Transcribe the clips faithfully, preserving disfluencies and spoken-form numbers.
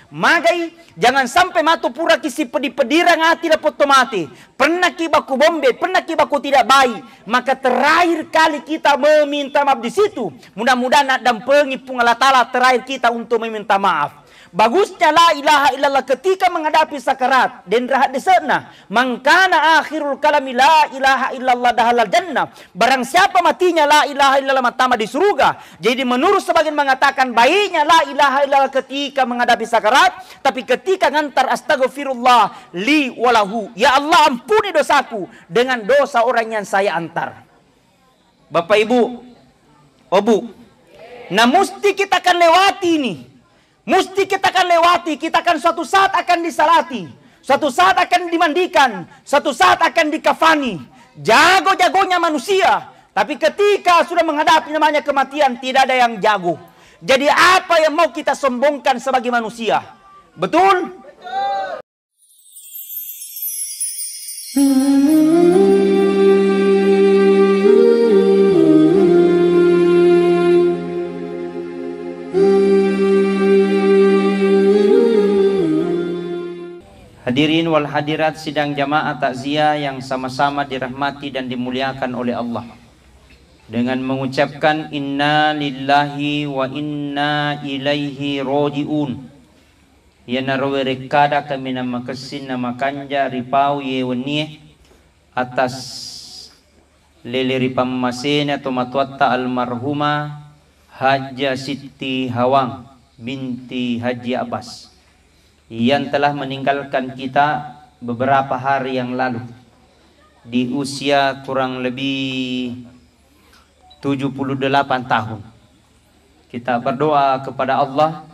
Magai, jangan sampai matu puraki sipedi-pedirang ati lapotto mate. Pernahki baku bombe, pernahki baku tidak baik, maka terakhir kali kita meminta maaf di situ. Mudah-mudahan naddampengi Puang Allah Ta'ala terakhir kita untuk meminta maaf. Bagusnya la ilaha illallah ketika menghadapi sakarat, denra haddese'na. Man kana akhirul kalami la ilaha illallah dahalal jannah. Barang siapa matinya la ilaha illallah, matama di surga. Jadi menurut sebagian mengatakan baiknya la ilaha illallah ketika menghadapi sakarat, tapi ketika ngantar astaghfirullah li walahu. Ya Allah, ampuni dosaku dengan dosa orang yang saya antar. Bapak Ibu, Obu, nah musti kita akan lewati ini. Musti kita akan lewati, kita akan suatu saat akan disalati, suatu saat akan dimandikan, suatu saat akan dikafani. Jago-jagonya manusia, tapi ketika sudah menghadapi namanya kematian, tidak ada yang jago. Jadi apa yang mau kita sombongkan sebagai manusia? Betul? Hadirin wal hadirat sidang jamaah takziah yang sama-sama dirahmati dan dimuliakan oleh Allah. Dengan mengucapkan inna lillahi wa inna ilaihi raji'un. Iyanaro werekkada kaminang makessing na makanja ripau iye wennie atas lele ripammasena tomatoatta almarhumah Hajjah Sitti Hawang binti Haji Abbas yang telah meninggalkan kita beberapa hari yang lalu di usia kurang lebih tujuh puluh delapan tahun. Kita berdoa kepada Allah,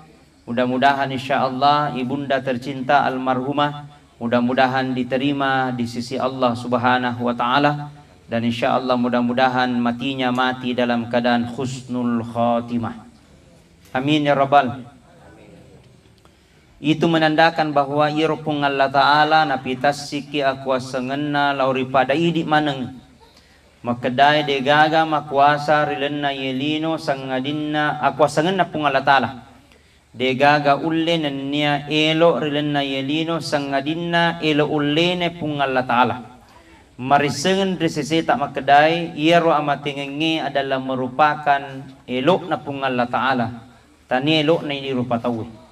mudah-mudahan insya Allah ibunda tercinta almarhumah mudah-mudahan diterima di sisi Allah Subhanahu wa Ta'ala, dan insya Allah mudah-mudahan matinya mati dalam keadaan husnul khatimah. Amin ya rabbal. Itu menandakan bahwa iyaro Puang Allah Ta'ala napitassiki akuasangenna lao ri pada idi maneng. Makkedae degaga makuasa ri lenna iye lino sangadinna akuasangenna Puang Allah Ta'ala. Degaga ulle nennia elo ri lenna iye lino sangadinna elo ullene Puang Allah Ta'ala. Marissengeng ri seseta makkedae iyaro amatengengnge adalah merupakan elokna Puang Allah Ta'ala. Tania elokna idi rupa tauwe.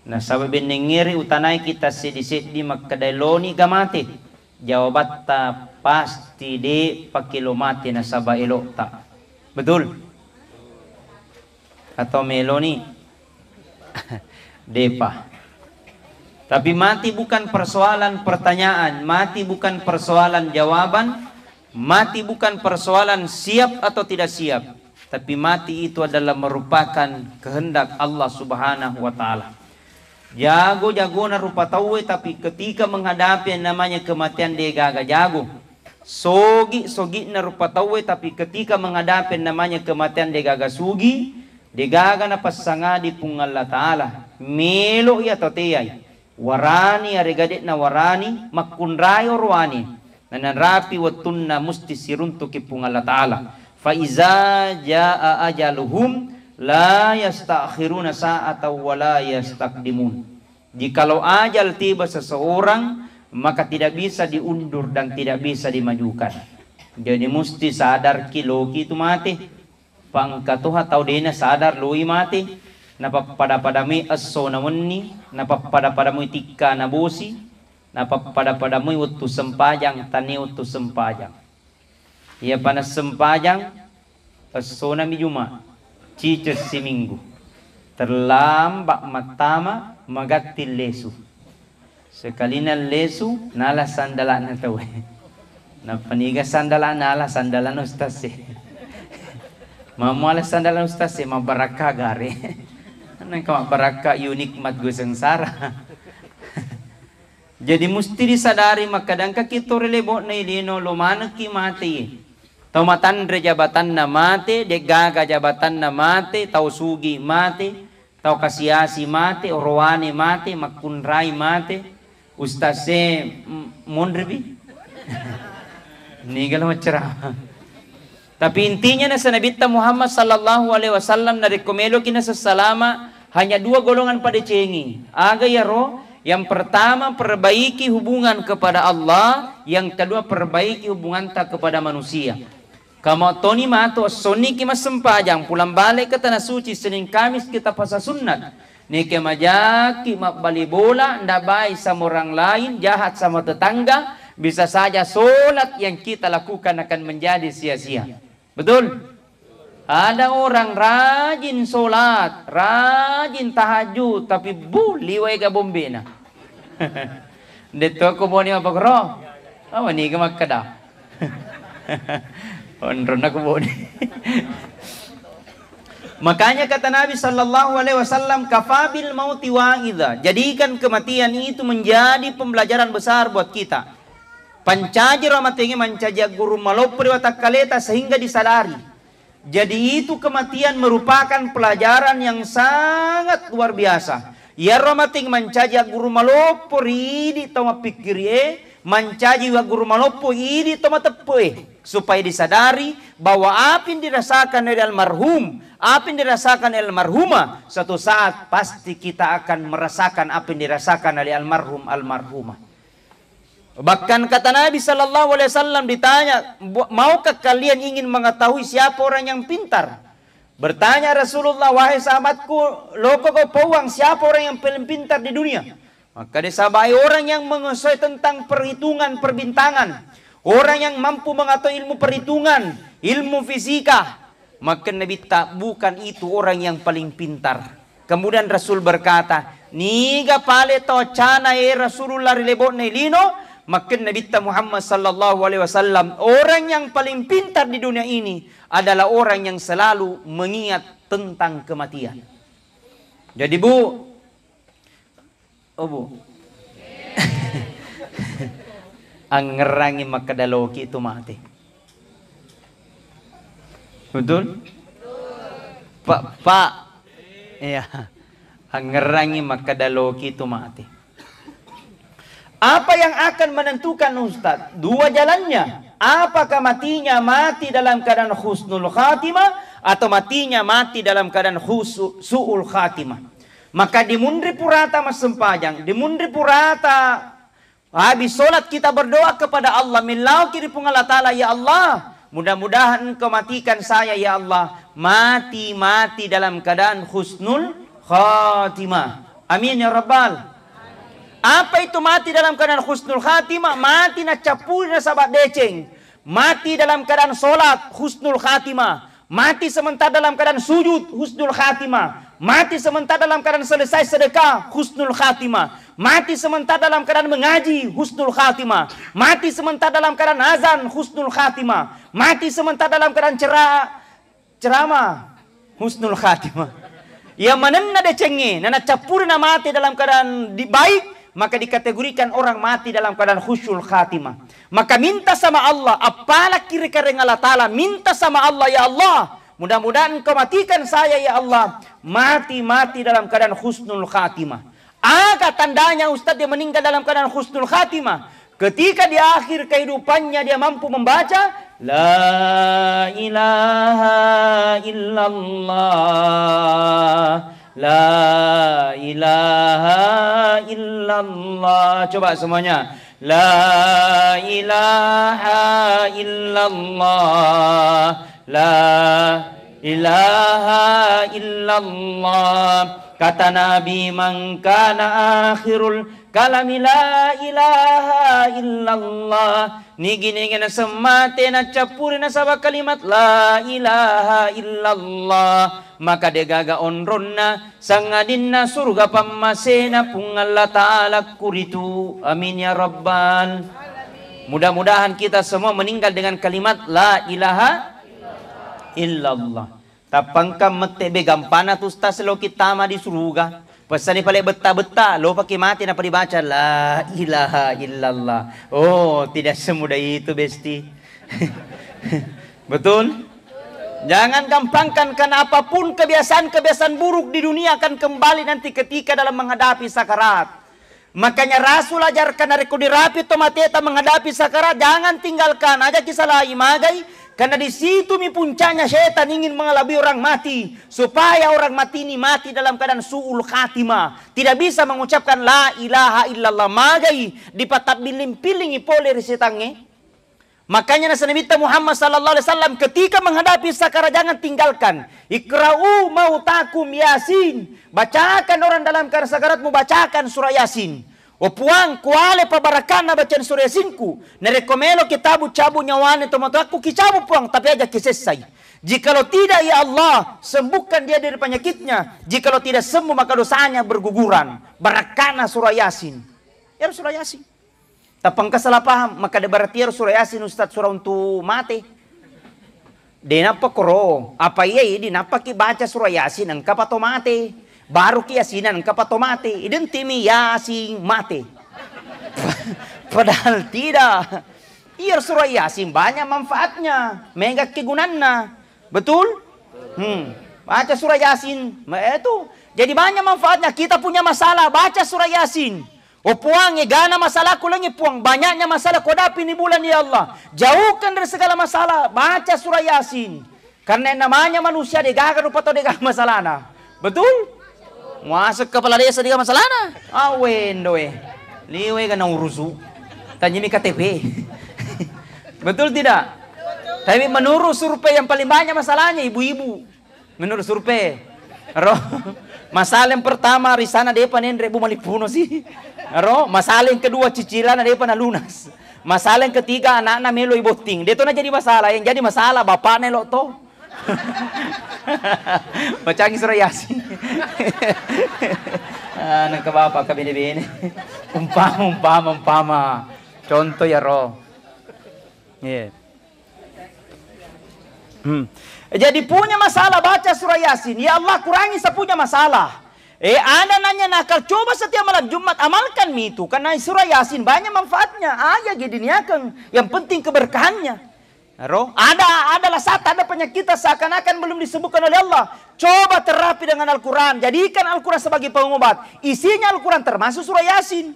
Nasaba bennengngeri utanaiki tasseddi-seddi makkeda eloni ga mate. Jawabatta pasti de pakelo mate nasaba elokta. Betul? Atau meloni? Depa. Tapi mati bukan persoalan pertanyaan, mati bukan persoalan jawaban, mati bukan persoalan siap atau tidak siap. Tapi mati itu adalah merupakan kehendak Allah Subhanahu wa Ta'ala. Jago-jagona rupa tauwe, tapi ketika menghadapi yang namanya kematian, degaga jago. Sogi-sogi'na rupa tauwe, tapi ketika menghadapi yang namanya kematian, degaga sugi, degaga napassangadi Puang Allah Ta'ala. Melo iya tau teai. Warani arega de'na warani, makkunrai orowane. Nanarapi wettunna musti siruntuki Puang Allah Ta'ala. Fa iza jaa ajaluhum la yastakhiruna sa'atan wa la yastaqdimun. Jikalau ajal tiba seseorang, maka tidak bisa diundur dan tidak bisa dimajukan. Jadi musti sadarki loki tu mate. Pangkatoha tau dena sadar loi mate, napappada-pada moi esso na wenni, napappada-pada moi tikka na bosi, napappada-pada moi wettu sempajang, tania wettu sempajang. Iyapa nassempajang, essonami Juma, ciceng siminggu. Terlambat mattama, magatti lesu. Sekalina lesu, nala sandalana tauwe. Nappa niga sandalana, ala sandalana ustaz e. Mammuala sandalana ustaz e, mabbarakka gare. Nengka mabbarakka unikmat gue sengsara. Jadi musti disadari makkadangkaki to ri lebo'na ilino lo manekki mate. Tau matanre jabatanna mate, de'gaga jabatanna mate, tau sugi mate, tau kasiasi mate, orowane mate, makkunrai mate, ustaz e, m-, monribi. Niga lo macceramah. Tapi intinya nasa Nabitta Muhammad sallallahu alaihi wasallam narekko meloki nasessalama, Hanya dua golongan padecengi. Aga iyaro? Yang pertama, perbaiki hubungan kepada Allah, yang kedua, perbaiki hubunganta kepada manusia. Kamattoni matu essonniki massempajang, pulang balik ke tanah suci, Senin Kamis kita puasa sunnat. Neke majaki mabbali bola, ndak baik sama orang lain, jahat sama tetangga, bisa saja sholat yang kita lakukan akan menjadi sia-sia. Betul? Ada orang rajin sholat, rajin tahajud, tapi bu, liwai ga bombena. Detto ko boni apa kro? Apa ni ke makkeda? Onronna ko boni. Makanya kata Nabi sallallahu alaihi wasallam, "Kafa bil mauti wa'idha." Jadikan kematian itu menjadi pembelajaran besar buat kita. Pancaji ro matengnge mancaji guru maloppo ri watakkaleta sehingga disadari. Jadi itu kematian merupakan pelajaran yang sangat luar biasa. Iyaro matengnge mancaji guru maloppo ri idi tau mappikkiri e, mancaji guru maloppo idi tau mateppu e, supaya disadari bahwa apa yang dirasakan oleh almarhum, apa yang dirasakan oleh almarhumah, suatu saat pasti kita akan merasakan apa yang dirasakan oleh almarhum, almarhumah. Bahkan kata Nabi sallallahu alaihi wasallam ditanya, "Bu-, maukah kalian ingin mengetahui siapa orang yang pintar?" Bertanya Rasulullah, "Wahai sahabatku, loko kau pauang siapa orang yang paling pintar di dunia?" Maka disabai orang yang menguasai tentang perhitungan perbintangan, orang yang mampu mengetahui ilmu perhitungan, ilmu fisika. Makkeda Nabitta, "Bukan itu orang yang paling pintar." Kemudian Rasul berkata, "Niga pale tau accana e Rasulullah ri lebo'na lino?" Makkeda Nabitta Muhammad sallallahu alaihi wasallam, "Orang yang paling pintar di dunia ini adalah orang yang selalu mengingat tentang kematian." Jadi, Bu, Oh, Bu. Angngerangi makkeda loki tu mate. Betul? Pak, Pak. Iya. Angngerangi makkeda loki tu mate. Apa yang akan menentukan, Ustaz? Dua jalannya. Apakah matinya mati dalam keadaan husnul khatimah atau matinya mati dalam keadaan khusu-, su'ul khatimah? Maka dimunri purata massempajang, dimunri purata habis sholat kita berdoa kepada Allah, millauki ri Puang Allah Ta'ala, "Ya Allah, mudah-mudahan Engkau matikan saya, ya Allah, mati, mati dalam keadaan husnul khatimah." Amin ya Rabbal. Apa itu mati dalam keadaan husnul khatimah? Mati nacappuri nasaba deceng. Mati dalam keadaan sholat, husnul khatimah. Mati sementara dalam keadaan sujud, husnul khatimah. Mati sementara dalam keadaan selesai sedekah, husnul khatimah. Mati sementara dalam keadaan mengaji, husnul khatimah. Mati sementara dalam keadaan azan, husnul khatimah. Mati sementara dalam keadaan cera-, ceramah, husnul khatimah. Iya manenna decengnge, nanacappuri namate dalam keadaan di-, baik, maka dikategorikan orang mati dalam keadaan husnul khatimah. Maka minta sama Allah, appalaki ri Karaeng Allah Ta'ala, minta sama Allah, "Ya Allah, mudah-mudahan Engkau matikan saya, ya Allah, mati-mati dalam keadaan husnul khatimah." Aga tandanya ustaz dia meninggal dalam keadaan husnul khatimah? Ketika di akhir kehidupannya dia mampu membaca, "La ilaha illallah, la ilaha illallah." Coba semuanya. "La ilaha illallah, la ilaha illallah." Kata Nabi, "Man kana akhirul kalami la ilaha illallah." Nigi-nigi naseng mate naccappuri nasaba kalimat la ilaha illallah, maka degaga onronna, sangadinna suruga pammasena Puang Allah Ta'ala kuritu. Amin ya Rabbal. Mudah-mudahan kita semua meninggal dengan kalimat la ilaha illallah. Tappa engka mette be gampana tu ustaz loki tama di suruga. Pessani pale betta-betta, lopaki mate napa dibaca la ilaha illallah. Oh, tidak semudah itu, Besti. Betul? Jangan gampangkan, karena apapun kebiasaan-kebiasaan buruk di dunia akan kembali nanti ketika dalam menghadapi sakarat. Makanya Rasul ajarkan, narekko dirapi to mateta menghadapi sakarat, jangan tinggalkan, aja kisalai, magai, Karena di situ mi puncaknya setan ingin mengelabui orang mati, supaya orang mati ini mati dalam keadaan su'ul khatimah, tidak bisa mengucapkan la ilaha illallah. Magai dipatabbiling-pilingi pole ri setangnge. Makanya nasa Nabitta Muhammad sallallahu alaihi wasallam ketika menghadapi sakarat, jangan tinggalkan. Iqra'u mautakum Yasin. Bacakan orang dalam keadaan sakaratmu, bacakan surah Yasin. O Puang, kuale pabarakanna bacaan surah Yasinku. Narekko melo kicabu-cabu nyawane tomatoakku, kicabu Puang, tapi aja kisessai. Jikalau tidak, ya Allah, sembuhkan dia dari penyakitnya. Jikalau tidak sembuh, maka dosanya berguguran. Barakkana surah Yasin. Ya surah Yasin. Tappa engka salah paham, makkeda berarti iyaro surah Yasin, Ustaz, surah untuk mate. De nappa koro, apa iya idi nappaki baca surah Yasin engka pato mate. Baruki Yasinan engka pato mate. Identimi Yasin mate. Padahal tidak. Iya surah Yasin banyak manfaatnya, mega kegunanna. Betul? Hmm. Baca surah Yasin, ma-, itu. Jadi banyak manfaatnya. Kita punya masalah, baca surah Yasin. O Puang, egana masalahku lengi, Puang, banyaknya masalah kuhadapi ini bulan, ya Allah. Jauhkan dari segala masalah, baca surah Yasin. Karena yang namanya manusia degaga rupa tau degaga masalahna. Betul? Masuk kepala desa degaga masalahna. Awe ndoe. Liwe ga naurusu. Tanyimi K T P. Betul tidak? Tapi menurut survei yang paling banyak masalahnya ibu-ibu. Menurut survei, ro, masalah yang pertama, risana depa nenre, bu, malipuno sih. Ro, masalah yang kedua, cicilana depa nalunas. Masalah yang ketiga, anakna melo ibotting. Deto na jadi masalah, yang jadi masalah bapakna lo to. Bacangi surah Yasin. Ah, nengka bapak ka bene-bene. Umpama, umpama, umpama. Contoh ya, ro. Iya. Hmm. Jadi punya masalah baca surah Yasin. Ya Allah, kurangi saya punya masalah. Eh, ada nanya nakal, coba setiap malam Jumat amalkan mi itu. Karena surah Yasin banyak manfaatnya. Aja jadi niakan. Yang penting keberkahannya. Ro, ada, ada lasata, ada penyakit seakan-akan belum disebutkan oleh Allah. Coba terapi dengan Al-Quran. Jadikan Al-Quran sebagai pengobat. Isinya Al-Quran termasuk surah Yasin.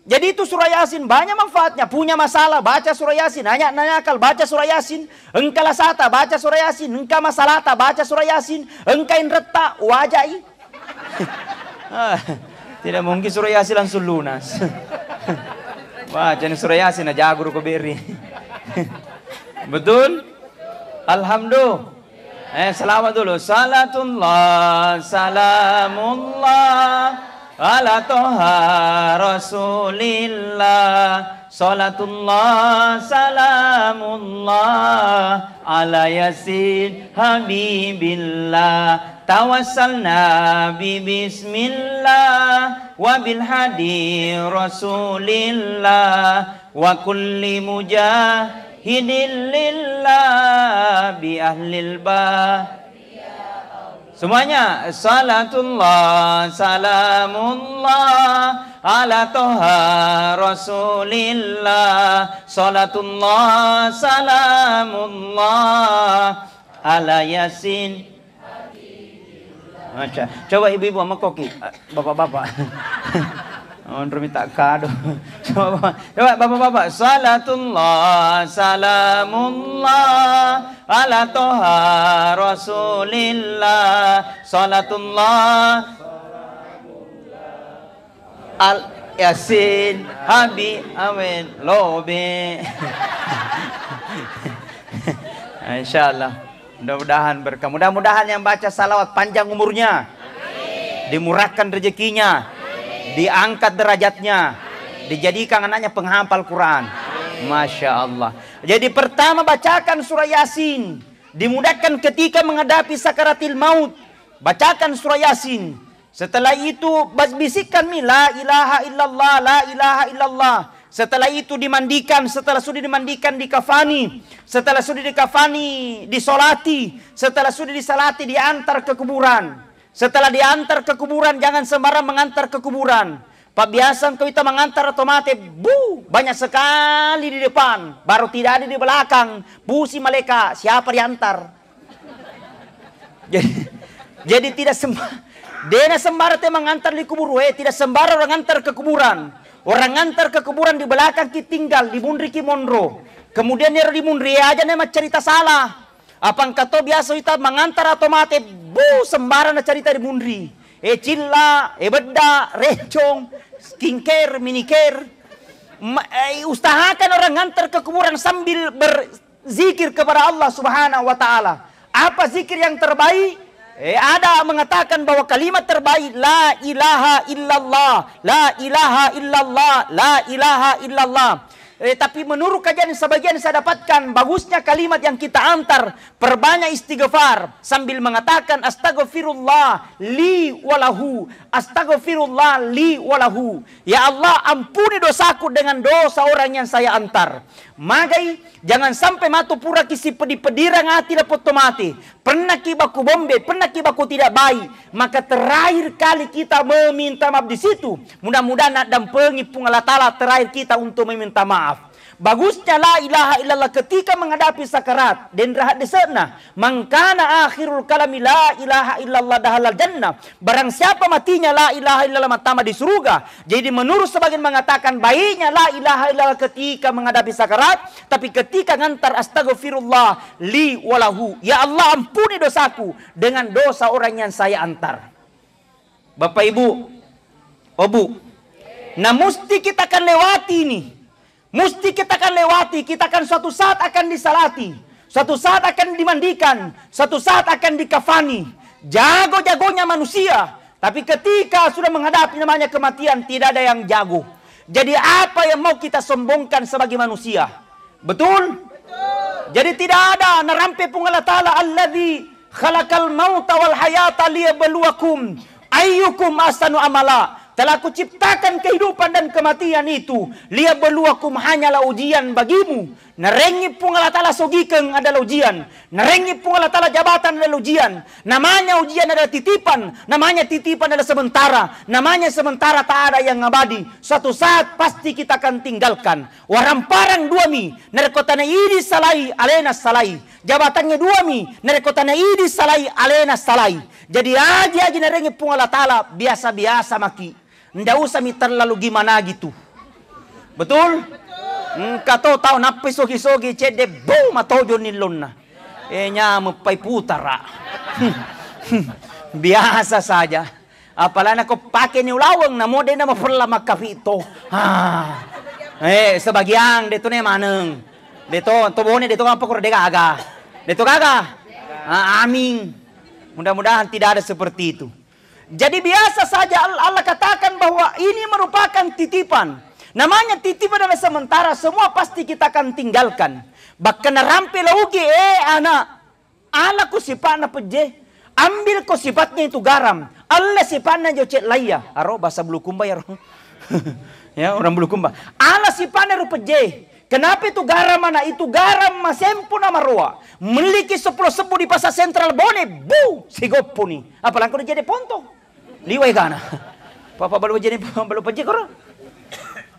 Jadi itu surah Yasin banyak manfaatnya. Punya masalah, baca surah Yasin. Hanya nanya akal, baca surah Yasin. Engka lasata, baca surah Yasin. Engka masalata, baca surah Yasin. Engka inretta, wajai. Ah, tidak mungkin surah Yasin langsung lunas. Baca ni surah Yasin, aja guru ko beri. Betul? Alhamdulillah. Eh, selawat dulu. Salatullah, salamullah, ala toha rasulillah. Salatullah, salamullah, ala yasin habibillah. Tawassalna bi bismillah, wa bil hadi rasulillah. Wa kulli mujahidin lillah bi ahlil ba-, semuanya, salatullah, salamullah, ala toha rasulillah, salatullah, salamullah, ala yasin. Masya. Coba ibu-ibu sama koki, bapak-bapak. Onro minta kado. Coba, coba bapak-bapak. Salatullah, salamullah, ala toha rasulillah. Salatullah. Al Yasin, Habib, amin. Lobe. Insyaallah. Mudah-mudahan berkah. Mudah-mudahan yang baca salawat panjang umurnya, dimurahkan rezekinya, diangkat derajatnya, dijadikan anaknya penghafal Quran. Masya Allah. Jadi pertama bacakan surah Yasin, dimudahkan ketika menghadapi sakaratil maut. Bacakan surah Yasin. Setelah itu, bas-, bisikkan mi, "La ilaha illallah, la ilaha illallah." Setelah itu dimandikan, setelah sudah dimandikan dikafani. Setelah sudah dikafani disolati. Setelah sudah disolati diantar ke kuburan. Setelah diantar ke kuburan, jangan sembarang mengantar ke kuburan. Pabbiasa engka wita mengantar atau mate, bu, banyak sekali di depan, baru tidak ada di belakang. Pusi malaikat, siapa diantar? Jadi, jadi tidak semba-, dena sembarang te mengantar di kubur, eh, tidak sembarang orang antar ke kuburan. Orang antar ke kuburan di belakang ki tinggal, di munri ki monro. Kemudian ero di munri aja na maccarita salah. Apa engka to biasa ita mangantara to mate, bu, sembarang na carita di munri. E cilla, e bedda, rencong, skincare, minicare. Ma-, eh, usahakan orang ngantar ke kuburan sambil berzikir kepada Allah Subhanahu wa Ta'ala. Apa zikir yang terbaik? Eh, ada mengatakan bahwa kalimat terbaik, "La ilaha illallah, la ilaha illallah, la ilaha illallah." Eh, tapi menurut kajian sebagian saya dapatkan, bagusnya kalimat yang kita antar, perbanyak istighfar sambil mengatakan, "Astaghfirullah li walahu, astaghfirullah li walahu." Ya Allah, ampuni dosaku dengan dosa orang yang saya antar. Magai, jangan sampai matu puraki sipedi-pedirang ati lapotto mati. Pernah ki baku bombe, pernah ki baku tidak baik, maka terakhir kali kita meminta maaf di situ. Mudah-mudahan naddampengi Puang Allah Ta'ala terakhir kita untuk meminta maaf. Bagusnya la ilaha illallah ketika menghadapi sakarat, denrahat desekna. Mangkana akhirul kalami la ilaha illallah dahalal jannah. Barang siapa matinya la ilaha illallah, matama di surga. Jadi menurut sebagian mengatakan baiknya la ilaha illallah ketika menghadapi sakarat, tapi ketika ngantar astaghfirullah li walahu, ya Allah, ampuni dosaku dengan dosa orang yang saya antar. Bapak Ibu, Obu, nah, musti kita akan lewati ini. Musti kita akan lewati, kita akan suatu saat akan disalati, suatu saat akan dimandikan, suatu saat akan dikafani. Jago-jagonya manusia, tapi ketika sudah menghadapi namanya kematian, tidak ada yang jago. Jadi, apa yang mau kita sombongkan sebagai manusia? Betul? Jadi, tidak ada, narampe Puang Allah Ta'ala, "Alladzi khalaqal mauta wal hayata liyabluwakum ayyukum ahsanu amala." Telah Kuciptakan kehidupan dan kematian itu, liyabluwakum, hanyalah ujian bagimu. Narengngi Puang Allah Ta'ala sogikeng adalah ujian. Narengngi Puang Allah Ta'ala jabatan adalah ujian. Namanya ujian adalah titipan. Namanya titipan adalah sementara. Namanya sementara tak ada yang abadi. Suatu saat pasti kita akan tinggalkan. Waramparang duami, narekko tana idi salai, alena salai. Jabatangnge duami, narekko tana idi salai, alena salai. Jadi aji-aji narengngi Puang Allah Ta'ala, biasa-biasa maki. Nda usami terlalu gimana gitu. Betul? Engka to tau nappi sogi-sogi cedde, bu, matojoni lonna. E, nyameppai putara. Biasa saja. Apalagi nako pake ni ulaweng, namo de na mafella makkafi to. Ah. Eh, sebagian de to ne maneng. De to, to bone de to apa koro de gaga. De to gaga. Ah, aming. Mudah-mudahan tidak ada seperti itu. Jadi biasa saja Al-, Allah katakan bahwa ini merupakan titipan. Namanya titipan adalah sementara, semua pasti kita akan tinggalkan. Bahkan narampe lauki, eh, anak. Ala ko sipa'na pejje, ambil ko sifatnya itu garam, alla sipa'na jo cellaiya, aro bahasa Bulukumba ya ro. Ya, orang Bulukumba. Ala sipa'na ro pejje. Kenapa itu garam, anak? Itu garam masempu na maroa. Meliki sepuluh sebbu di Pasar Sentral Bone, bu, sigoppuni. Apalagi ko jadi pontong. Liwai kana. Papa balu jadi balu pejje koro.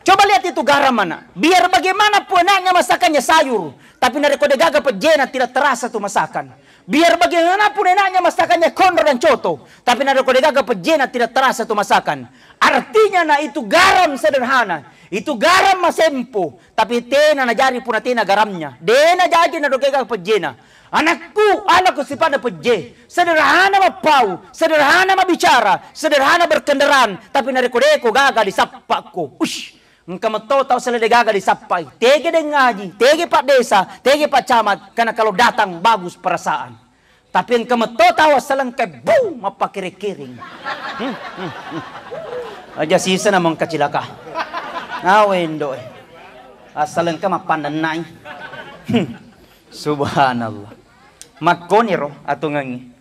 Coba lihat itu garam, anak. Biar bagaimanapun enaknya masakannya sayur, tapi narekko degaga pejjena tidak terasa tu masakan. Biar bagaimanapun enaknya masakannya konro dan coto, tapi narekko degaga pejjena tidak terasa tu masakan. Artinya, nak, itu garam sederhana, itu garam masempo, tapi tena najari puna tena garamnya. Dena jaji narekko degaga pejjena. Anakku, ala ko sipa'na pejje. Sederhana mappau, sederhana mabbicara, sederhana berkendaraan, tapi narekko deko gaga disappakko. Ush, engka metto tau sele degaga disappai. Tege dengngaji, tege Pak Desa, tege Pak Camat, karena kalau datang bagus perasaan. Tapi engka metto tau assalengka, bu, mappakere-kereng. Hmm, hmm, hmm. Aja sisa na mengka cilaka. Awe endo e. Assalengka mappandennai. Hmm. Subhanallah. Makkoniro atungengngi.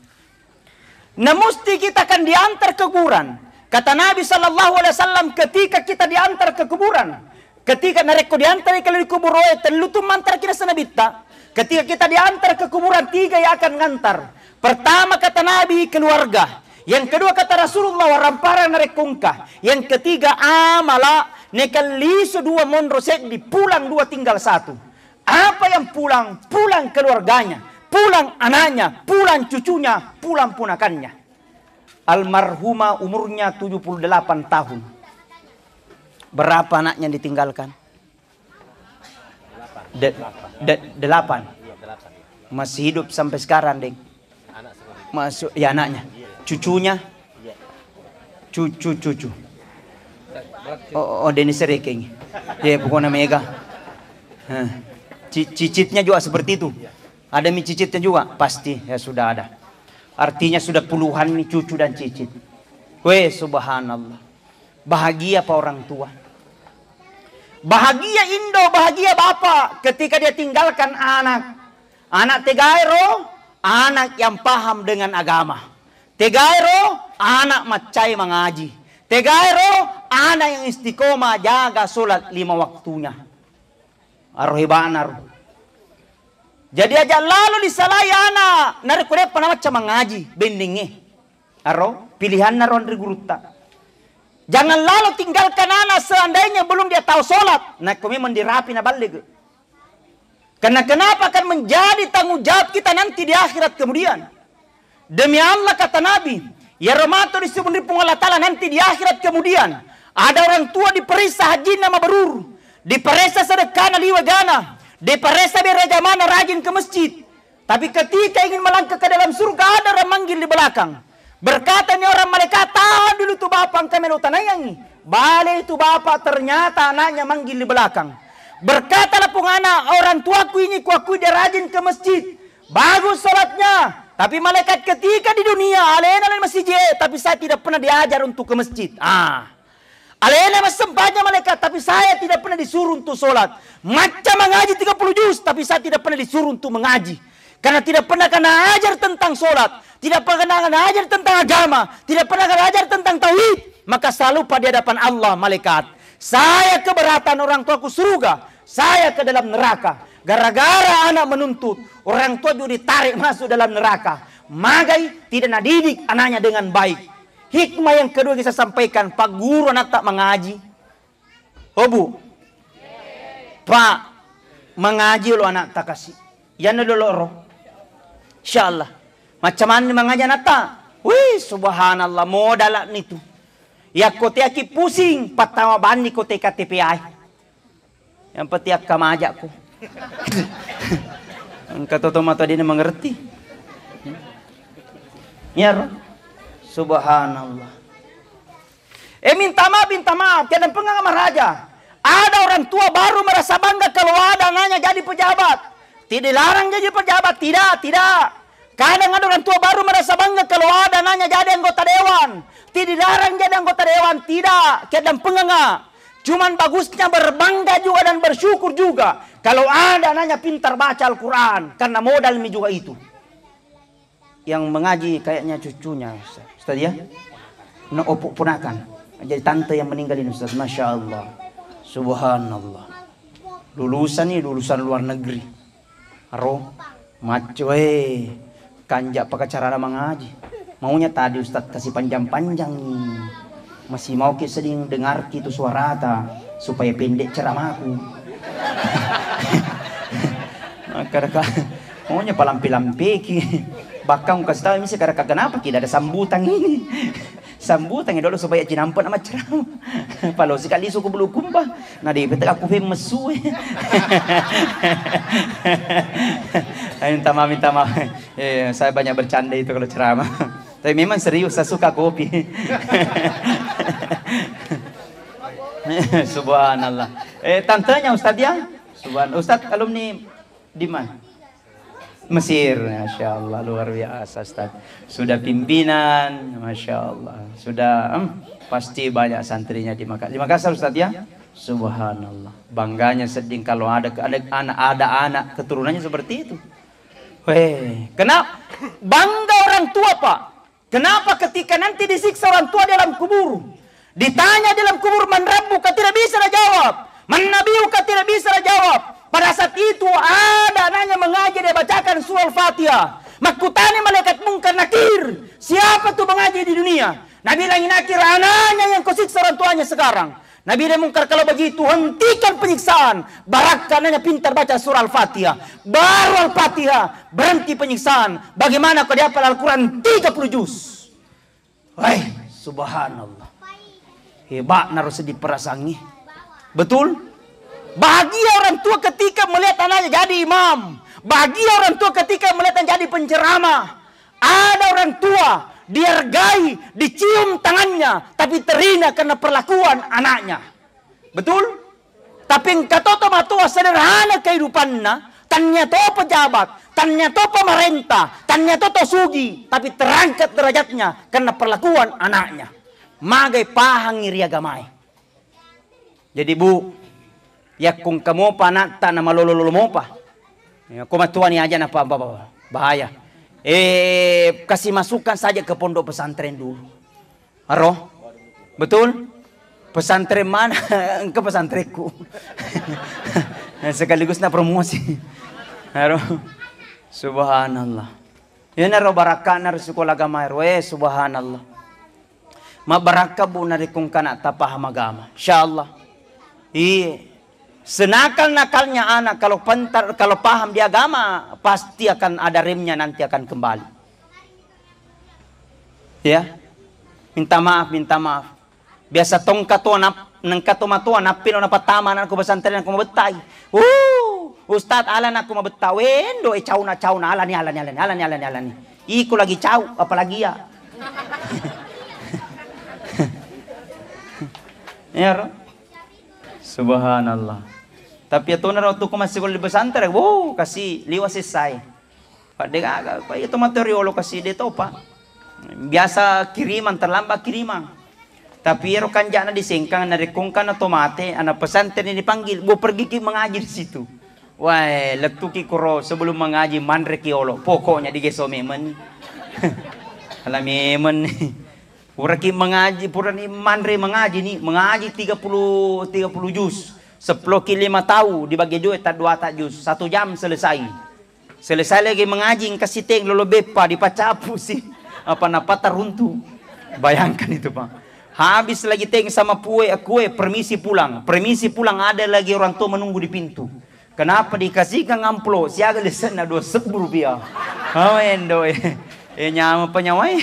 Na musti kita akan diantar ke kuburan. Kata Nabi sallallahu alaihi wasallam, ketika kita diantar ke kuburan, ketika narekko diantar ke kubur, eh, tellu tu mantar kina senabitta. Ketika kita diantar ke kuburan, tiga yang akan ngantar. Pertama, kata Nabi, keluarga. Yang kedua, kata Rasulullah, waramparang narekko engka. Yang ketiga, amala, nekallisu dua monro seddi, pulang dua tinggal satu. Apa yang pulang? Pulang keluarganya, pulang anaknya, pulang cucunya, pulang punakannya. Almarhumah umurnya tujuh puluh delapan tahun. Berapa anaknya ditinggalkan? De- de- delapan. Masih hidup sampai sekarang, Dek. Masuk, ya, anaknya, cucunya, cucu, cucu. Oh, oh, Denny Serekeng. Ya, pokoknya mega. Hah. Ci- cicitnya juga seperti itu. Ada mi cicitnya juga, pasti ya sudah ada. Artinya sudah puluhan mi cucu dan cicit. Weh, subhanallah. Bahagia apa orang tua? Bahagia indo, bahagia bapak ketika dia tinggalkan anak. Anak tegaero, anak yang paham dengan agama. Tegaero, anak maccai mangaji. Tegaero, anak yang istiqomah jaga sholat lima waktunya. Aro hebana ro. Jadi aja lalo disalai anak, narekko de'pa namacca mangaji, bendingnge. Aro, pilihanna ro anre gurutta. Jangan lalo tinggalkan anak seandainya belum dia tahu sholat. Narekko memang dirapi na balligh. Karena kenapa akan menjadi tanggung jawab kita nanti di akhirat kemudian. Demi Allah, kata Nabi, iyaro mato disubunri Puang Allah Ta'ala nanti di akhirat kemudian. Ada orang tua diperiksa hajinna mabrur, diperiksa sedekahna liwegana, diperiksa bere jamana rajin ke masjid. Tapi ketika ingin melangkah ke dalam surga, ada orang manggil di belakang. Berkata ni orang malaikat, "Tahan dulu tu bapak, engka melo tanaiangi." Bale tu bapak, ternyata anaknya manggil di belakang. Berkata lapung anak, "Orang tuaku ini kuakui dia rajin ke masjid. Bagus sholatnya. Tapi malaikat ketika di dunia, alena lain masjid, tapi saya tidak pernah diajar untuk ke masjid." Ah. Alena massempajang malaikat, tapi saya tidak pernah disuruh untuk sholat. Macca mangaji tiga puluh juz, tapi saya tidak pernah disuruh untuk mengaji. Karena tidak pernah kena ajar tentang sholat, tidak pernah kena ajar tentang agama, tidak pernah kena ajar tentang tauhid, maka selalu lupa di hadapan Allah malaikat. Saya keberatan orang tuaku surga, saya ke dalam neraka. Gara-gara anak menuntut, orang tua juga ditarik masuk dalam neraka. Magai tidak nadidik anaknya dengan baik. Hikmah yang kedua yang saya sampaikan, pagguru anatta mangaji. Oh, Bu. Pak, mangaji lo anatta kasi. Iyana dolo ro. Insyaallah. Macam mana mangaji anatta? Wih, subhanallah, modal ni tu. Yakko teaki pusing, pertama bani ko T K T P A. Yang penting akka majakku. Engka toto mata dia mengerti. Iyaro. Subhanallah. Eh, minta maaf, minta maaf. Tiada pengang maraja. Ada orang tua baru merasa bangga kalau ada anaknya jadi pejabat. Tidak dilarang jadi pejabat, tidak, tidak. Kadang ada orang tua baru merasa bangga kalau ada anaknya jadi anggota dewan. Tidak dilarang jadi anggota dewan, tidak. Kiaddampengengnga. Cuman bagusnya berbangga juga dan bersyukur juga kalau ada anaknya pintar baca Al-Quran, karena modal mi juga itu. Yang mengaji kayaknya cucunya, Ustaz. Ustaz, ya? Nah, opuk ponakan. Jadi tante yang meninggal ini, Ustaz. Masya Allah. Subhanallah. Lulusan nih, lulusan luar negeri. Aro, macco, eh, kanja pakacarana mangaji. Maunya tadi ustaz kasi panjang-panjang ni. Masih mau ki seding dengarki tu suarata supaya pendek ceramaku. Maka reka, maunya palampe-lampeki. Bahkan kasih tahu misi karena kenapa tidak ada sambutan ini. Sambutangngi dolo supaya cinampa na maccarama. Palosi kali suku bulu kumba. Na di pete aku fem messu. Minta maaf, minta maaf. Eh, saya banyak bercanda itu kalau ceramah. Tapi memang serius, saya suka kopi. Subhanallah. Eh, tantenya Ustaz ya? Subhan Ustaz alumni di mana? Mesir, Masya Allah, luar biasa, Ustaz. Sudah pimpinan, Masya Allah. Sudah, em, pasti banyak santrinya di Makassar. Di Makassar, Ustaz, ya? Subhanallah. Bangganya sedih kalau ada, ada anak, ada anak keturunannya seperti itu. Weh, kenapa? Bangga orang tua, Pak. Kenapa ketika nanti disiksa orang tua dalam kubur, ditanya dalam kubur, "Man rabbuka?" Tidak bisa dia jawab. "Man nabiyuka?" Tidak bisa dia jawab. Pada saat itu ada anaknya mengaji, dia bacakan surah Al-Fatihah. Makkutani malaikat Mungkar Nakir, "Siapa tu mengaji di dunia?" Nabi bilang, "Nakir, anaknya yang kau siksa orang tuanya sekarang." Nabi dia Mungkar, "Kalau begitu, hentikan penyiksaan. Barakka anaknya pintar baca surah Al-Fatihah." Baru Al-Fatihah, berhenti penyiksaan. Bagaimana kau dihafal Al-Quran tiga puluh juz? Wah, subhanallah. Hebat naro sedih perasaannya. Betul? Bahagia orang tua ketika melihat anaknya jadi imam. Bahagia orang tua ketika melihat anaknya jadi penceramah. Ada orang tua dihargai, dicium tangannya, tapi terhina karena perlakuan anaknya. Betul? Tapi engka to tomatoa sederhana kehidupanna, tania to pejabat, tania to pemerintah, tania to to sugi, tapi terangkat derajatnya karena perlakuan anaknya. Magai pahangi ri agamae. Jadi, Bu, yakko engka mopa anatta na malolo-lolo mopa. Ya, ko matuani aja napa, apa, apa, bahaya. Eh, kasih masukan saja ke pondok pesantren dulu. Aro? Betul? Pesantren mana? Engka pesantrenku. Sekaligus na promosi. Aro? Subhanallah. Iyanaro barakka'na ri sikola agama ero. Eh, subhanallah. Mabbarakka, Bu, narekko engka anatta paham agama. Insyaallah. Iye. Senakal-nakalnya anak, kalau pentar, kalau paham di agama, pasti akan ada remnya, nanti akan kembali. Ya. Minta maaf, minta maaf. Biasa tongka to nap-, nengka to matoa nappilo napattama anakku pesantren, anakku mabettai. Uh, Ustaz, ala anakku mabetta, wendo e cauna, cauna, alani, alani, alani, alani, alani, alani. Iko lagi cau, apalagi ya. Iyaro. Subhanallah. Tapi atona ro tu ko masih di pesantren, wow, kasi liwa sesai. Padde gaga, pa iya to mate riolo kasi de topa. Biasa kirimang, terlambat kirimang. Tapi ero kanjana di Sengkang, narekko engkana to mate, anak pesantren dipanggil, bo pergi ki mengaji di situ. Wae, lettuki kuro sebelum mengaji, manre ki olo. Pokoknya digeso memeng. Ala memeng. Puraki mengaji, purani manre mengaji ni, mengaji tiga puluh, tiga puluh juz. Seploki lima tau dibagi dua, tak dua tak juz. Satu jam selesai. Selesai lagi mengaji, engka siteng lolo beppa, dipacapu si. Apa napata runtu. Bayangkan itu, Pak. Habis lagi teng sama pue, kue, permisi pulang. Permisi pulang, ada lagi orang tua menunggu di pintu. Kenapa dikasihkan amplop? Siaga lisenna dua sebbu rupiah. Oh, endo, eh. Eh, nyama penyawa, eh.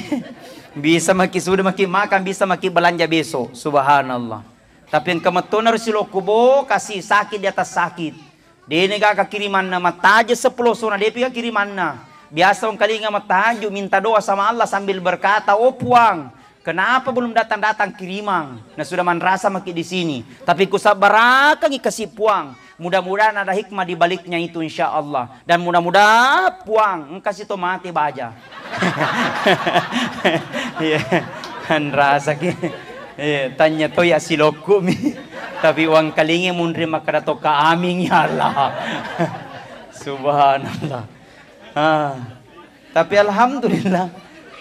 Bisa maki sudah maki makan, bisa maki belanja besok. Subhanallah. Tapi engka mettona ro silokku, bo, kasi sakit di atas sakit. Dene gaga kirimanna, mattaje seppulo sona, depi ga kirimanna. Biasa wengkalinga mattahajud, minta doa sama Allah sambil berkata, "Oh Puang, kenapa belum datang-datang kirimang? Nah, sudah manrasa maki di sini. Tapi kusabbarakangi kasi Puang. Mudah-mudahan ada hikmah di baliknya itu, insya Allah. Dan mudah-mudahan Puang, engka si to mate baja." Iya, anrasaki. Iya, tanya to ya silokku mi. Tapi wangkalingi munri makkada tokka amin, ya Allah. Subhanallah. Ah. Tapi alhamdulillah,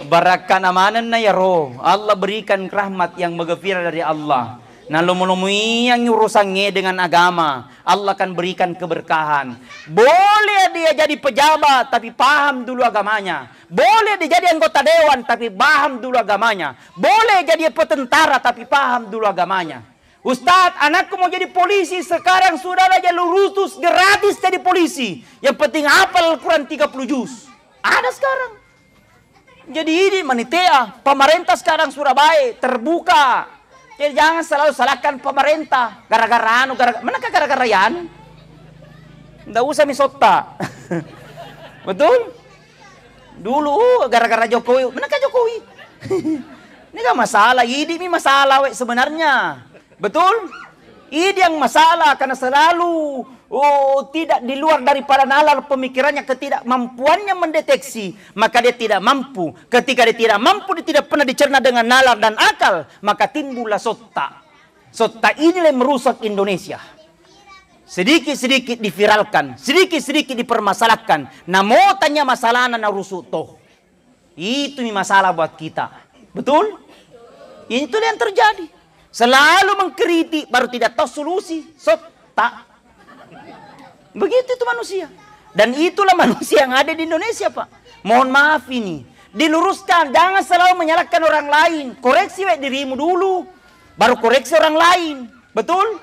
barakkana manenna yaro. Allah berikan rahmat yang maghfirah dari Allah. Nalomo-lomoiangi urusangnge dengan agama, Allah akan berikan keberkahan. Boleh dia jadi pejabat, tapi paham dulu agamanya. Boleh dia jadi anggota dewan, tapi paham dulu agamanya. Boleh jadi petentara, tapi paham dulu agamanya. Ustadz, anakku mau jadi polisi, sekarang sudah ada jalur khusus, gratis jadi polisi. Yang penting hafal Al-Quran tiga puluh juz. Ada sekarang. Jadi ini manitea, pemerintah sekarang Surabaya terbuka. Jadi jangan selalu salahkan pemerintah. Gara-gara anu, gara-gara, mana gara-gara yan? Nggak usah misotta. Betul? Dulu gara-gara Jokowi, mana Jokowi? Ini kan masalah, ini mi masalah we sebenarnya. Betul? Ini yang masalah, karena selalu, oh, tidak di luar daripada nalar pemikirannya, ketidakmampuannya mendeteksi, maka dia tidak mampu. Ketika dia tidak mampu, dia tidak pernah dicerna dengan nalar dan akal, maka timbullah sotta. Sotta inilah yang merusak Indonesia. Sedikit-sedikit diviralkan, sedikit-sedikit dipermasalahkan. Namo tanya masalahna narusu toh. Itu mi masalah buat kita. Betul? Itulah yang terjadi. Selalu mengkritik, baru tidak tahu solusi. Sotta. Begitu itu manusia. Dan itulah manusia yang ada di Indonesia, Pak. Mohon maaf ini. Diluruskan, jangan selalu menyalahkan orang lain. Koreksi we dirimu dulu, baru koreksi orang lain. Betul?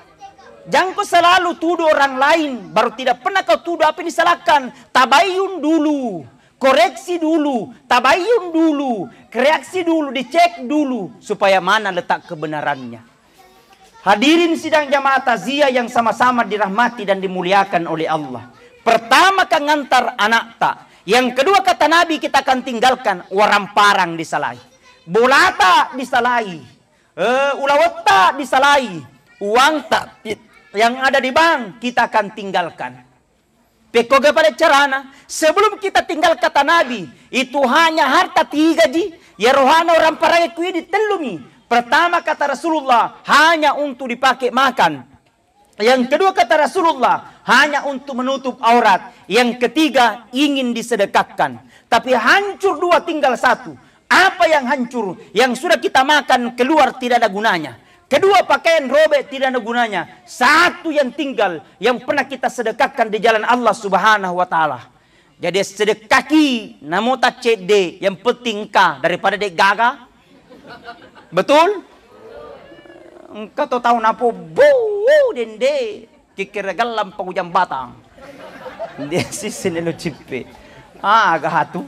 Jangan kau selalu tuduh orang lain, baru tidak pernah kau tuduh apa yang disalahkan. Tabayun dulu. Koreksi dulu, tabayun dulu, koreksi dulu, dicek dulu supaya mana letak kebenarannya. Hadirin sidang jamaah takziah yang sama-sama dirahmati dan dimuliakan oleh Allah. Pertama, kan ngantar anakta. Yang kedua, kata Nabi, kita akan tinggalkan waramparang disalai. Bolata disalai. Eh, ulawetta disalai. Uangta yang ada di bank kita akan tinggalkan. Pekkoga pada carana, sebelum kita tinggal kata Nabi, itu hanya harta tiga ji, ya rohana orang parange kuidi tellumi. Pertama kata Rasulullah, hanya untuk dipakai makan. Yang kedua kata Rasulullah, hanya untuk menutup aurat. Yang ketiga, ingin disedekahkan. Tapi hancur dua, tinggal satu. Apa yang hancur? Yang sudah kita makan keluar tidak ada gunanya. Kedua, pakaian robek tidak ada gunanya. Satu yang tinggal, yang pernah kita sedekahkan di jalan Allah Subhanahu wa Ta'ala. Jadi, sedekahki, namo taccedde, yang penting engka daripada dek gaga. Betul? Engka to tau napo, bu, dende, kikira gallang pagujang batang. Dia sisi nelo cippe. Ah, aga hatu.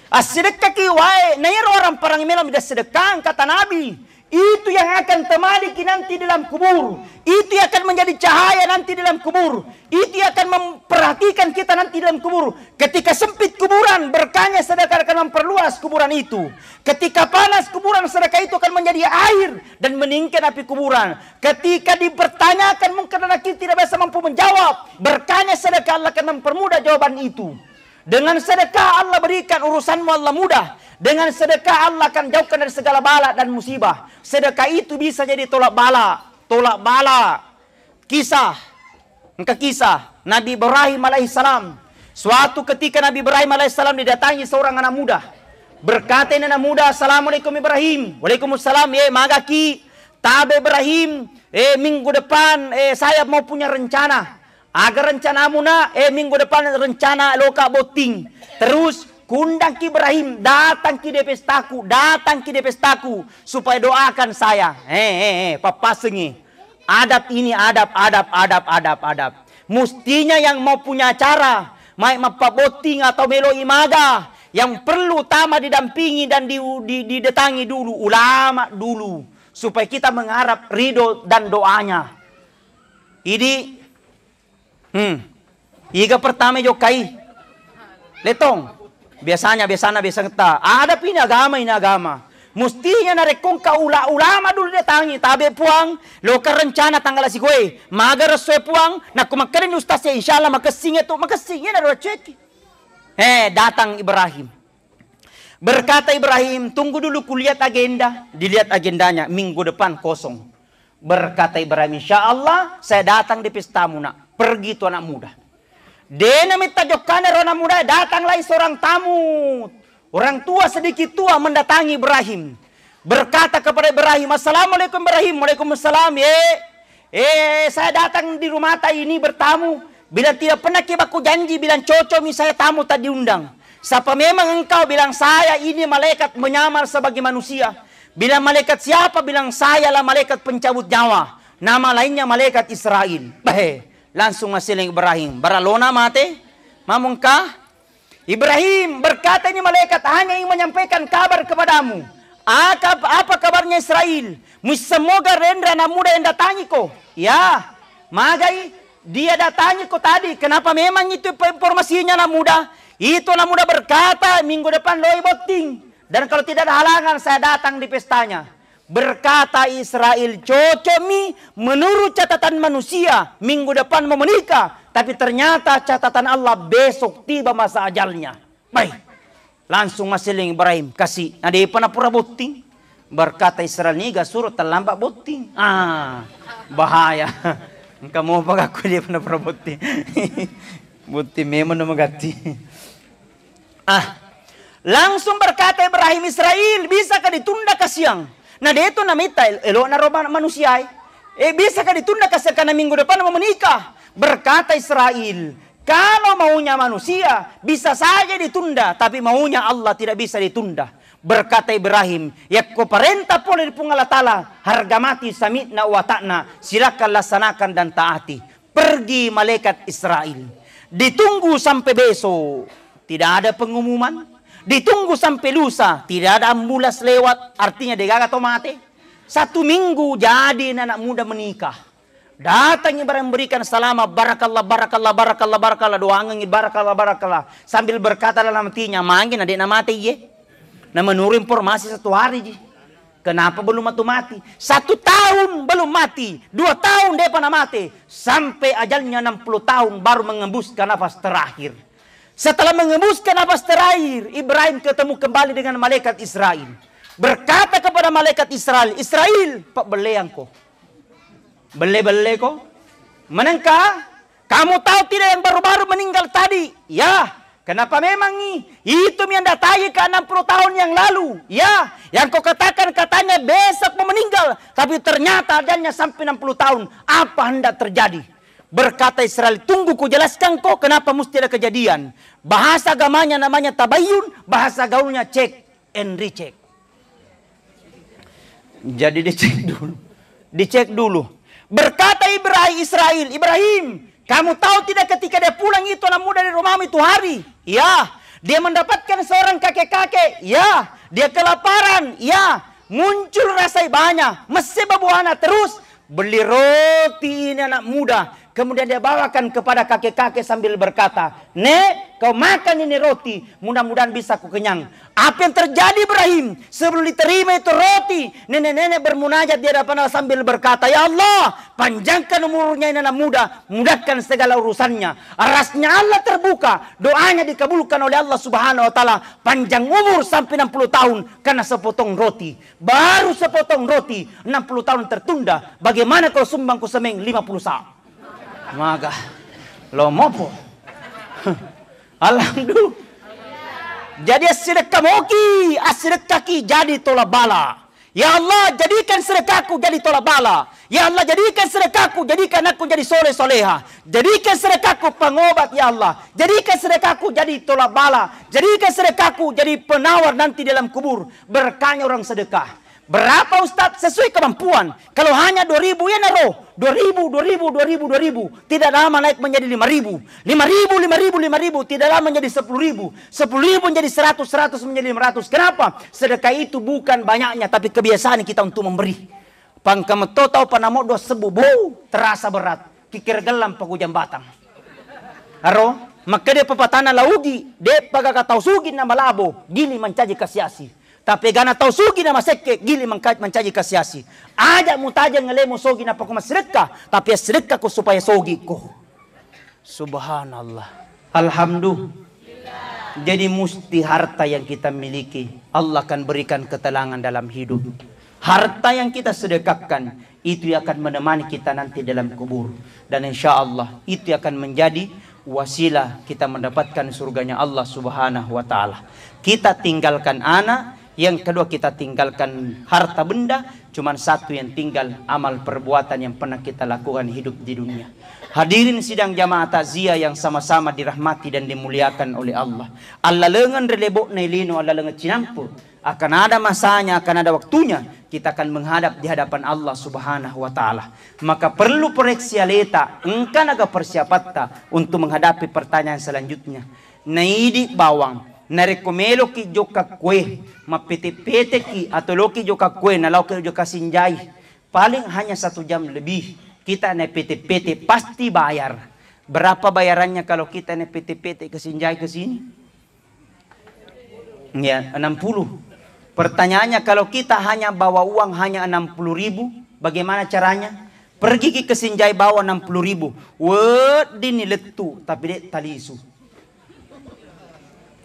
Assidekkaki wae, na iyaro orang parang melo mida sedekang, kata Nabi. Itu yang akan temaniki nanti dalam kubur. Itu yang akan menjadi cahaya nanti dalam kubur. Itu yang akan memperhatikan kita nanti dalam kubur. Ketika sempit kuburan, berkahnya sedekah akan memperluas kuburan itu. Ketika panas kuburan, sedekah itu akan menjadi air dan meninggikan api kuburan. Ketika dipertanyakan mungkar dan nakir tidak bisa mampu menjawab, berkahnya sedekah Allah akan mempermudah jawaban itu. Dengan sedekah Allah berikan urusanmu Allah mudah. Dengan sedekah Allah akan jauhkan dari segala bala dan musibah. Sedekah itu bisa jadi tolak bala, tolak bala. Kisah, engka kisah Nabi Ibrahim alaihissalam. Suatu ketika Nabi Ibrahim alaihissalam didatangi seorang anak muda. Berkata ini anak muda, "Assalamualaikum Ibrahim." "Waalaikumsalam, ye, magaki?" "Tabe Ibrahim, eh, minggu depan, eh, saya mau punya rencana." "Aga rencanamu, Nak?" "Eh, minggu depan rencana loka botting." Terus kundangki Ibrahim, "Datangki di pestaku, datangki di pestaku supaya doakan saya." Eh, eh, eh, pappasengi. Adab ini, adab, adab, adab, adab, adab. Mustinya yang mau punya acara, mai mappabotting atau melo imaga, yang perlu utama didampingi dan di, di, didatangi dulu ulama dulu, supaya kita mengharap ridho dan doanya. Idi, hmm, iga pertama jokkai? Letong. Biasanya, biasana, biasana ta. Ada pi ini agama, ini agama. Mustinya narekko engka ula-, ulama dulu datangi, tabe Puang, loka rencana tanggal sikoe. Maga ressoe Puang, nakko makkedani ustaz e, insyaallah makessing itu, makessing, iya naro cueki. Eh, datang Ibrahim. Berkata Ibrahim, "Tunggu dulu kulihat agenda." Dilihat agendanya, minggu depan kosong. Berkata Ibrahim, "Insya Allah saya datang di pestamu, Nak." Pergi tu anak muda. Dena metta jokkana ro anak muda, datang lagi seorang tamu. Orang tua sedikit tua mendatangi Ibrahim. Berkata kepada Ibrahim, "Assalamualaikum Ibrahim." "Waalaikumsalam, ye." "Eh, saya datang di rumahta ini bertamu. Bilang tidak pernah ki baku janji, bilang cocok mi saya tamu tak diundang. Siapa memang engkau?" "Bilang saya ini malaikat menyamar sebagai manusia." "Bilang malaikat siapa?" "Bilang sayalah malaikat pencabut nyawa. Nama lainnya malaikat Israel." Beh, langsung maseling Ibrahim. Baralona mate, mamungka. "Ibrahim," berkata ini malaikat, "hanya ingin menyampaikan kabar kepadamu." "Aka-, apa kabarnya Israel?" "Muissemoga renra anak muda yang datangi ko." "Ya, magai dia datangi ko tadi. Kenapa memang itu pe-, informasinya anak muda?" "Itu anak muda berkata minggu depan loi botting. Dan kalau tidak ada halangan saya datang di pestanya." Berkata Israel, "Cocok mi menurut catatan manusia, minggu depan mau menikah, tapi ternyata catatan Allah besok tiba masa ajalnya." Baik. Langsung maseling Ibrahim, "Kasi, na depa napura botting." Berkata Israel, "Niga suruh terlambat botting." Ah, bahaya. Engka mopa gakku depa napura botting. Botting memang na magatti. Ah, langsung berkata Ibrahim, "Israel, bisakah ditunda ke siang?" Na deto namitta el-, elokna ro man-, manusiae. "Eh, bisakah ditunda ke siang karena minggu depan mau menikah?" Berkata Israel, "Kalau maunya manusia, bisa saja ditunda, tapi maunya Allah tidak bisa ditunda." Berkata Ibrahim, "Yakko parenta pole ri Puang Allah Ta'ala, harga mati sami'na wa ta'na, silakan laksanakan dan taati." Pergi malaikat Israel. Ditunggu sampai besok, tidak ada pengumuman. Ditunggu sampai lusa, tidak ada ambulans lewat, artinya degaga to mate. Satu minggu jadi anak muda menikah. Datang Ibrahim memberikan selamat, "Barakallah, barakallah, barakallah, barakallah." Doangengi, "Barakallah, barakallah." Sambil berkata dalam hatinya, "Mangge na de' na mate iye?" Nah, menurut informasi satu hari ji. Kenapa belum matu mati? Satu tahun belum mati, dua tahun depa na mate, sampai ajalnya enam puluh tahun baru mengembuskan nafas terakhir. Setelah mengembuskan nafas terakhir, Ibrahim ketemu kembali dengan malaikat Israel. Berkata kepada malaikat Israel, "Israel, pabbelleangko." "Belle-belleko? Menengka? Kamu tahu tidak yang baru-baru meninggal tadi?" "Ya." "Kenapa memang nih? Itu yang datang ke enam puluh tahun yang lalu." "Ya." "Yang kau katakan katanya besok mau meninggal, tapi ternyata ajalnya sampai enam puluh tahun. Apa hendak terjadi?" Berkata Israel, "Tunggu kujelaskan kau kenapa mesti ada kejadian." Bahasa agamanya namanya tabayyun, bahasa gaulnya cek and recheck. Jadi dicek dulu. Dicek dulu. Berkata Ibrahim, Israel, "Ibrahim, kamu tahu tidak ketika dia pulang itu anak muda dari rumahmu itu hari?" "Ya." "Dia mendapatkan seorang kakek-kakek?" "Ya." "Dia kelaparan?" "Ya." Muncul rasa ibanya, messe babuana terus, beli roti ini anak muda. Kemudian dia bawakan kepada kakek-kakek sambil berkata, "Nek, kau makan ini roti, mudah-mudahan bisa kau kenyang." Apa yang terjadi, Ibrahim? Sebelum diterima itu roti, nenek-nenek bermunajat di hadapan Allah sambil berkata, "Ya Allah, panjangkan umurnya ini anak muda, mudahkan segala urusannya." Arasnya Allah terbuka, doanya dikabulkan oleh Allah Subhanahu wa Ta'ala. Panjang umur sampai enam puluh tahun karena sepotong roti. Baru sepotong roti, enam puluh tahun tertunda. Bagaimana kalau sumbang ku semeng lima puluh sa? Maga. Lo mopo. Alhamdulillah. Jadi assidekka moki, assidekkaki jadi tola bala. Ya Allah, jadikan sedekahku jadi tola bala. Ya Allah, jadikan sedekahku, jadikan aku jadi soleh soleha. Jadikan sedekahku pengobat, ya Allah. Jadikan sedekahku jadi tola bala. Jadikan sedekahku jadi penawar nanti dalam kubur. Berkahnya orang sedekah. Berapa, Ustaz? Sesuai kemampuan. Kalau hanya dua ribu, ya naro. Dua ribu, dua ribu, dua ribu, dua ribu. Tidak lama naik menjadi lima ribu. Lima ribu, lima ribu, lima ribu. Tidak lama menjadi sepuluh ribu. Sepuluh ribu menjadi seratus, seratus menjadi lima ratus. Kenapa? Sedekah itu bukan banyaknya, tapi kebiasaan kita untuk memberi. Pangkametto tau panamo dua sebbu, bu, terasa berat. Kikira gellang paku jambatang. Aro, makkeda pepatana laugi, de'pa gaga tau sugi na malabo, gili mancaji kasiasi. Tapi gana tau sugi na masekke, gili mangka-, mancaji kasiasi. Aja mutajeng ngelemu sogi na paku massedekka, tapi sedekka ko supaya sogi ko. Subhanallah. Alhamdulillah. Jadi musti harta yang kita miliki, Allah akan berikan ketenangan dalam hidup. Harta yang kita sedekahkan, itu yang akan menemani kita nanti dalam kubur. Dan insya Allah, itu yang akan menjadi wasilah kita mendapatkan surganya Allah Subhanahu wa Ta'ala. Kita tinggalkan anak, yang kedua kita tinggalkan harta benda, cuman satu yang tinggal, amal perbuatan yang pernah kita lakukan hidup di dunia. Hadirin sidang jamaah takziah yang sama-sama dirahmati dan dimuliakan oleh Allah. Allalengeng ri lebo'na lino, allalengeng cinampe. Akan ada masanya, akan ada waktunya kita akan menghadap di hadapan Allah Subhanahu wa Ta'ala. Maka perlu proyeksi aleta, engka naga persiapatta untuk menghadapi pertanyaan selanjutnya. Naidi bawang, narekko meloki jokka kue, mappete-peteki atau loki jokka kue, nalaoki jokka sinjai, paling hanya satu jam lebih. Kita nappete-pete pasti bayar. Berapa bayarannya kalau kita nappete-pete ke sinjai ke sini? Ya, enam puluh. Pertanyaannya, kalau kita hanya bawa uang hanya enam puluh ribu, bagaimana caranya? Pergi ki ke sinjai bawa enam puluh ribu. Wedding ni lettu, tapi de' talisu.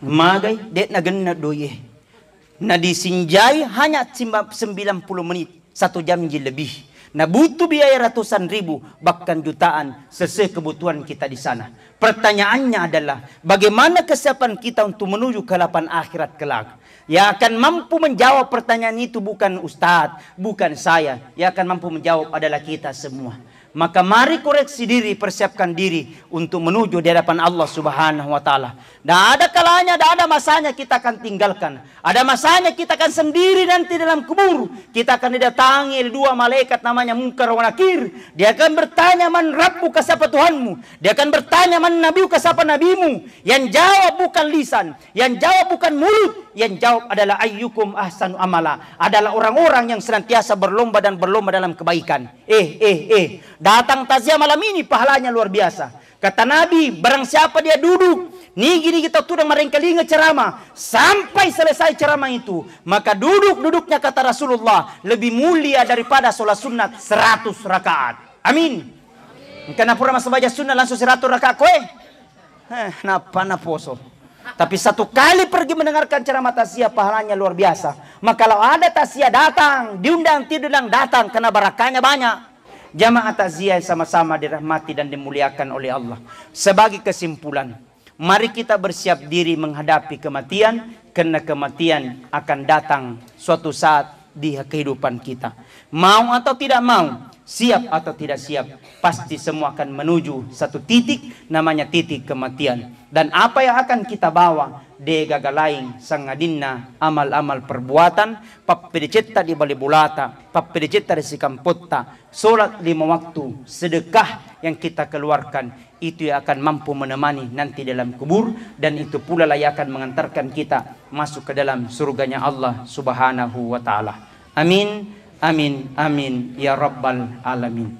Magai, de' nagenna doie. Na di sinjai hanya simba-, sembilan puluh menit. Satu jam ji lebih. Nah, butuh biaya ratusan ribu, bahkan jutaan, sesuai kebutuhan kita di sana. Pertanyaannya adalah, bagaimana kesiapan kita untuk menuju ke lapan akhirat kelak? Yang akan mampu menjawab pertanyaan itu bukan ustadz, bukan saya. Yang akan mampu menjawab adalah kita semua. Maka mari koreksi diri, persiapkan diri untuk menuju di hadapan Allah Subhanahu wa Ta'ala. Dan ada kalanya, dan ada masanya kita akan tinggalkan. Ada masanya kita akan sendiri nanti dalam kubur. Kita akan didatangi oleh dua malaikat namanya Munkar wa Nakir. Dia akan bertanya, "Man Rabbuka, siapa Tuhanmu?" Dia akan bertanya, "Man Nabiyuka, siapa nabimu?" Yang jawab bukan lisan, yang jawab bukan mulut, yang jawab adalah ayyukum ahsanu amala, adalah orang-orang yang senantiasa berlomba dan berlomba dalam kebaikan. Eh, eh, eh, datang takziah malam ini pahalanya luar biasa. Kata Nabi, barang siapa dia duduk, nigi-nigi tau tudang marengkalinga ceramah, sampai selesai ceramah itu, maka duduk-duduknya, kata Rasulullah, lebih mulia daripada sholat sunat seratus rakaat. Amin. Engka napura massempajang sunat langsung seratus rakaat koe? Eh, napa naposo? Tapi satu kali pergi mendengarkan ceramah takziah, pahalanya luar biasa. Maka kalau ada takziah datang, diundang, tidak diundang, datang, karena barakahnya banyak. Jamaah takziah yang sama-sama dirahmati dan dimuliakan oleh Allah. Sebagai kesimpulan, mari kita bersiap diri menghadapi kematian, karena kematian akan datang suatu saat di kehidupan kita. Mau atau tidak mau, siap atau tidak siap, pasti semua akan menuju satu titik, namanya titik kematian. Dan apa yang akan kita bawa, degaga laing sangadinna amal-amal perbuatan, pappedecetta di bale bolata, pappedecetta di sikampotta, sholat lima waktu, sedekah yang kita keluarkan, itu yang akan mampu menemani nanti dalam kubur, dan itu pula lah yang akan mengantarkan kita masuk ke dalam surganya Allah Subhanahu wa Ta'ala. Amin, amin, amin, ya Rabbal Alamin.